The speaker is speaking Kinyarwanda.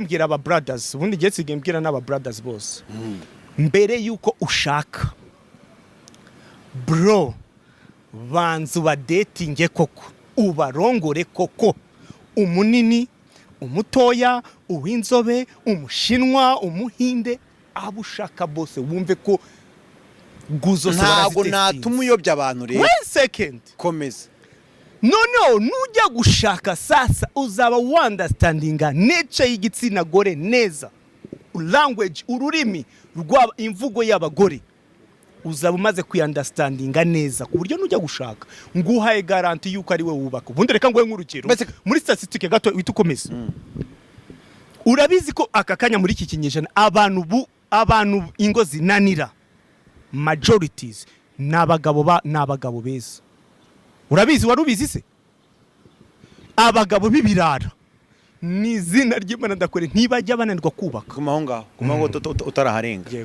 Mbwira aba brothers, ubundi ngiye nsigaye mbwira n'aba brothers bose, mbere yuko ushaka, bro, banza ubadetinge koko, ubarongore koko, umunini, umutoya, uw'inzobe, umushinwa, umuhinde, abo ushaka bose, wumve ko guzo Ntabwo natuma uyobya abantu rero. One second. Komeza. Noneho nujya gushaka sasa, uzaba wandastandinga nature y'igitsina gore neza, language, ururimi rwa imvugo y'abagore, uzaba umaze kuyandastandinga neza, ku buryo nujya gushaka nguhaye garantie yuko ari we wubaka. Ubundi reka nguhe nk'urugero muri statistique gato, uhita ukomeza. Urabizi ko aka kanya muri iki kinyejana abantu bu abantu ingo zinanira, majorities ni abagabo, ba ni abagabo beza. Urabizi? Wari ubizi se? Abagabo b'ibirara, ni izina ry'Imana ndakore, ntibajya bananirwa kubaka. Guma aho ngaho, guma aho, utaraharenga. Yego.